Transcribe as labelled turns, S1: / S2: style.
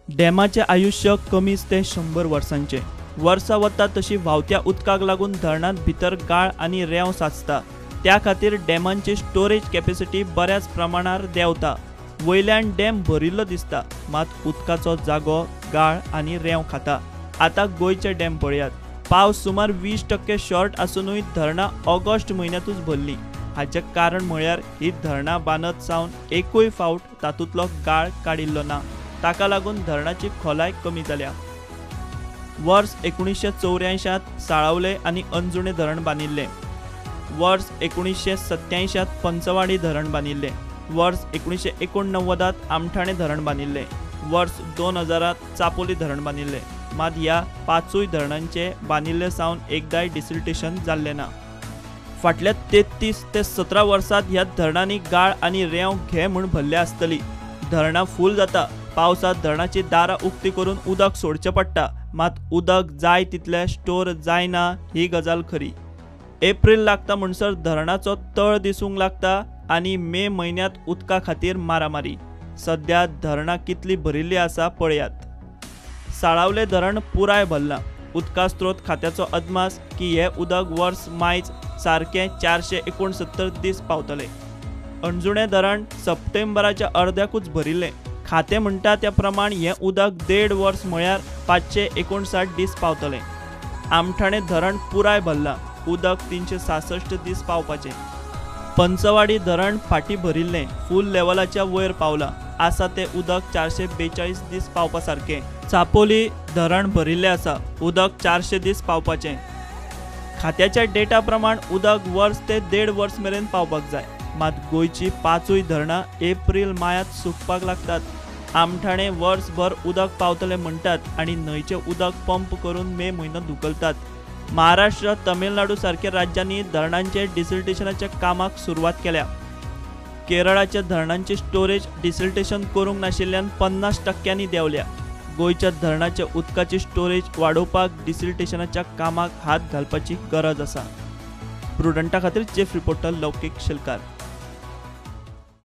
S1: डॅमाचें आयुश्य कमीच ते 100 वर्सांचें. वर्सां वता तशी व्हांवत्या उदकाक लागून धरणांत भितर गाळ आनी रेंव साचता. त्या खातीर डॅमांची स्टोरेज कॅपेसिटी बऱ्याच प्रमाणार देंवता. वयल्यान डॅम भरिल्लो दिसता, मात उदकाचो जागो गाळ आनी रेंव खाता. आतां गोंयचे डॅम पळयात. पावस सुमार 20% शॉर्ट आसुनूय धरणां ऑगस्ट म्हयन्यांतूच भरलीं. हाचें कारण म्हळ्यार ही धरणां बांदत सावन एकूय फावट तातूंतलो गाळ काडिल्लो ना. ताका लागून धरणाची खोलाय कमी जाल्या. वर्स 1984 साळावले आनी अंजुणे धरण बांदिल्लें. वर्स 1987 पंचवाडी धरण बांदिल्लें. वर्स 1989 आमठाणे धरण बांदिल्लें. वर्स 2000 चापोली धरण बांदिल्लें. मात ह्या पांचूय धरणांचे बांदिल्ले सावन एकदाय डिसिल्टेशन जाल्लें ना. फाटल्या 33 ते 17 वर्सांत ह्या धरणांनी गाळ आनी रेंव घे म्हूण भरल्या आसतली. धरणां फूल जाता. पावसांत धरणाची दारां उक्ती करून उदक सोडचें पडटा, मात उदक जाय तितलें स्टोर जायना ही गजाल खरी. एप्रील लागता म्हणसर धरणाचो तळ दिसूंक लागता आनी मे म्हयन्यांत उदका खातीर मारामारी. सद्या धरणां कितली भरिल्ली आसा पळयात. साळावले धरण पुराय भरलां. उदका स्त्रोत खात्याचो अदमास की हें उदक वर्स मायज सारकें 469 दीस पावतलें. अंजुणे धरण सप्टेंबराच्या अर्द्याकूच भरिल्लें. खातें म्हणटा त्या प्रमाण हें उदक 1.5 वर्स म्हळ्यार 559 दीस पावतलें. आमठाणे धरण पुराय भरलां. उदक 366 दीस पावपाचें. पंचवाडी धरण फाटीं भरिल्लें, फूल लेवलाच्या वयर पावलां. आसा तें उदक 442 दीस पावपा सारकें. चापोली धरण भरिल्लें आसा. उदक 400 दीस पावपाचें. खात्याच्या डेटा प्रमाण उदक वर्स ते 1.5 वर्स मेरेन पावपाक जाय. मात गोंयची पांचूय धरणां एप्रील मायांत सुकपाक लागतात. आमठाणे वर्सभर उदक पावतलें म्हणटात आनी न्हंयचें उदक पंप करून मे म्हयनो धुकलतात. महाराष्ट्र, तमिळनाडू सारक्या राज्यांनी धरणांचे डिसिल्टेशनाच्या कामाक सुरवात केल्या. केरळाच्या धरणांची स्टोरेज डिसिल्टेशन करूंक नाशिल्ल्यान 50% देंवल्या. गोंयच्या धरणाच्या उदकाची स्टोरेज वाडोवपाक डिसिल्टेशनाच्या कामाक हात घालपाची गरज आसा. प्रुडंटा खातीर चीफ रिपोर्टर लौकीक शिलकार.